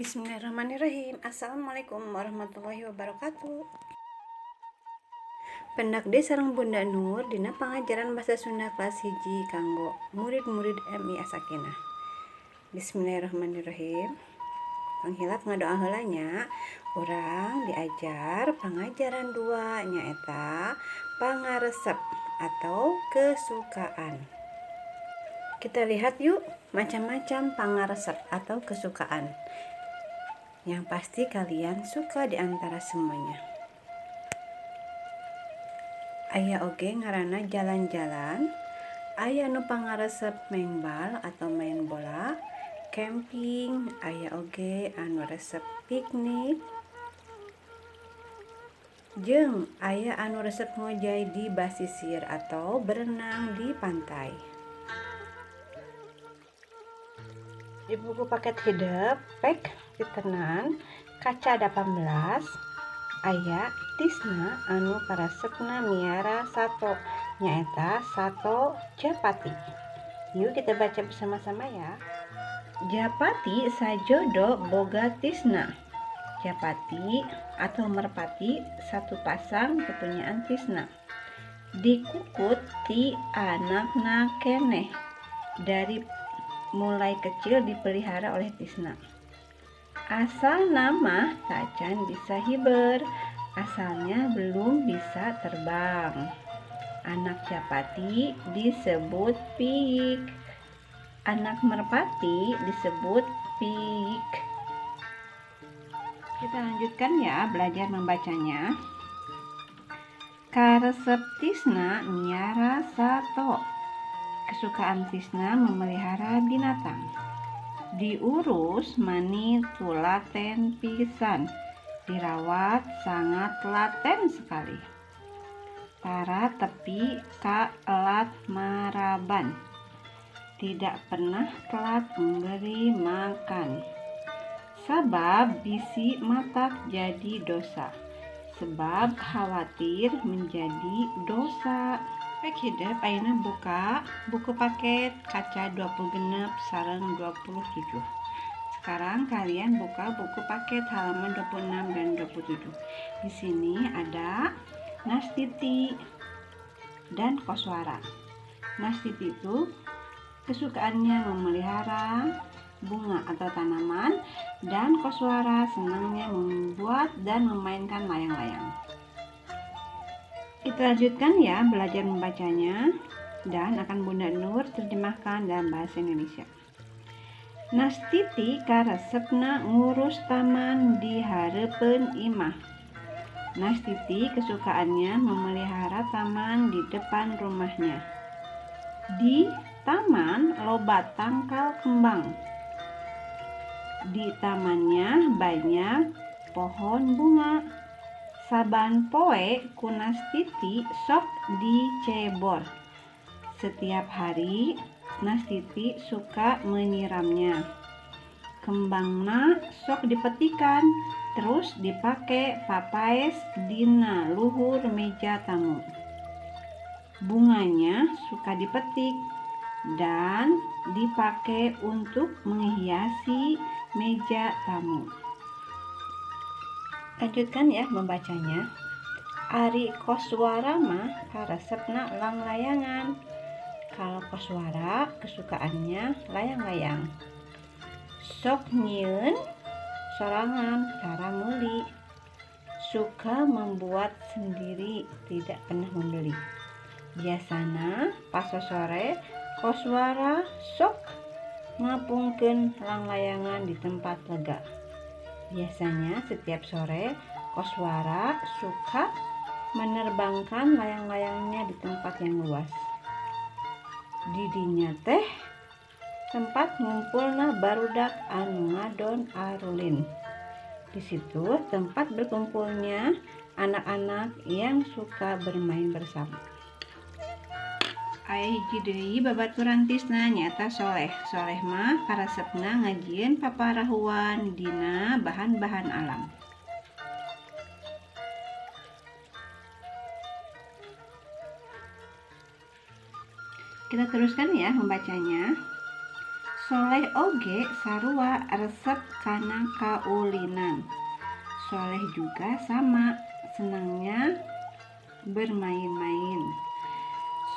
Bismillahirrahmanirrahim. Assalamualaikum warahmatullahi wabarakatuh. Pendak deui sareng Bunda Nur dina pangajaran bahasa Sunda kelas 1 kanggo murid-murid MI As-Sakinah. Bismillahirrahmanirrahim. Tong hilap ngadoa heula nya. Urang diajar pangajaran 2 nyaeta pangaresep atau kesukaan. Kita lihat yuk macam-macam pangaresep atau kesukaan. Yang pasti kalian suka di antara semuanya. Aya oge ngaranna jalan-jalan, aya nu pangaresep main bal atau main bola, camping, aya oge anu resep piknik, jeung aya anu resep ngojay di basisir atau berenang di pantai. Di buku paket hidup, pek pitenan, kaca 18, aya Tisna anu karesepna miara sato, nyaeta sato Japati. Yuk kita baca bersama-sama ya. Japati sajodo boga Tisna. Japati atau merpati satu pasang kepunyaan Tisna. Dikukut ti anakna keneh. Dari mulai kecil dipelihara oleh Tisna. Asal nama tacan bisa hiber, asalnya belum bisa terbang. Anak Japati disebut piik. Anak merpati disebut piik. Kita lanjutkan ya belajar membacanya. Karesep Tisna miara sato. Kesukaan Tisna memelihara binatang. Diurus mani tulaten pisan. Dirawat sangat telaten sekali. Tara tepi ka elat maraban. Tidak pernah telat memberi makan. Sabab bisi matak jadi dosa. Sebab khawatir menjadi dosa. Pek hidup ayeuna buka buku paket kaca 26 sareng 27. Sekarang kalian buka buku paket halaman 26 dan 27. Di sini ada Nastiti dan Koswara. Nastiti itu kesukaannya memelihara bunga atau tanaman, dan Koswara senangnya membuat dan memainkan layang-layang. Kita lanjutkan ya belajar membacanya dan akan Bunda Nur terjemahkan dalam bahasa Indonesia. Nastiti karesepna ngurus taman di hareupeun imah. Nastiti kesukaannya memelihara taman di depan rumahnya. Di taman loba tangkal kembang. Di tamannya banyak pohon bunga. Saban poe ku Nastiti sok dicebor. Setiap hari Nastiti suka menyiramnya. Kembangna sok dipetikan, terus dipake papaes dina luhur meja tamu. Bunganya suka dipetik dan dipakai untuk menghiasi meja tamu. Lanjutkan ya membacanya. Ari Koswara mah karesepna langlayangan. Kalau Koswara kesukaannya layang-layang. Sok nyieun sorangan tara meuli. Suka membuat sendiri, tidak pernah membeli. Biasana pas sore Koswara sok ngapungkeun langlayangan di tempat lega. Biasanya setiap sore Koswara suka menerbangkan layang-layangnya di tempat yang luas. Didinya teh tempat ngumpulna barudak anu ngadon arulin. Di situ tempat berkumpulnya anak-anak yang suka bermain bersama. Aya hiji deui babaturan Tisna nyaeta Soleh. Soleh mah karesepna ngajieun paparahuan dina bahan-bahan alam. Kita teruskan ya membacanya. Soleh oge sarua resep kana kaulinan. Soleh juga sama senangnya bermain-main.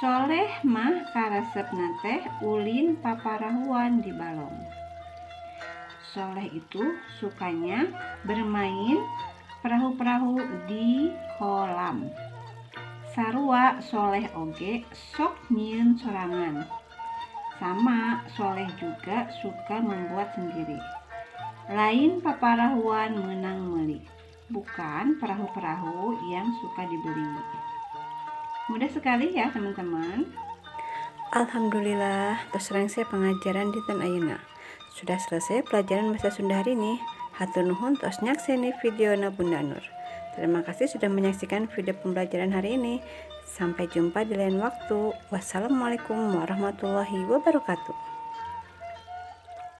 Soleh mah karesepna teh ulin paparahuan di balong. Soleh itu sukanya bermain perahu-perahu di kolam. Sarua Soleh oge sok nyieun sorangan. Sama, Soleh juga suka membuat sendiri. Lain paparahuan meunang meuli, bukan perahu-perahu yang suka dibeli. Mudah sekali ya teman-teman. Alhamdulillah, tos rengse pengajaran dinten ayeuna. Sudah selesai pelajaran bahasa Sunda hari ini. Hatur nuhun tos nyakseni videona Bunda Nur. Terima kasih sudah menyaksikan video pembelajaran hari ini. Sampai jumpa di lain waktu. Wassalamualaikum warahmatullahi wabarakatuh.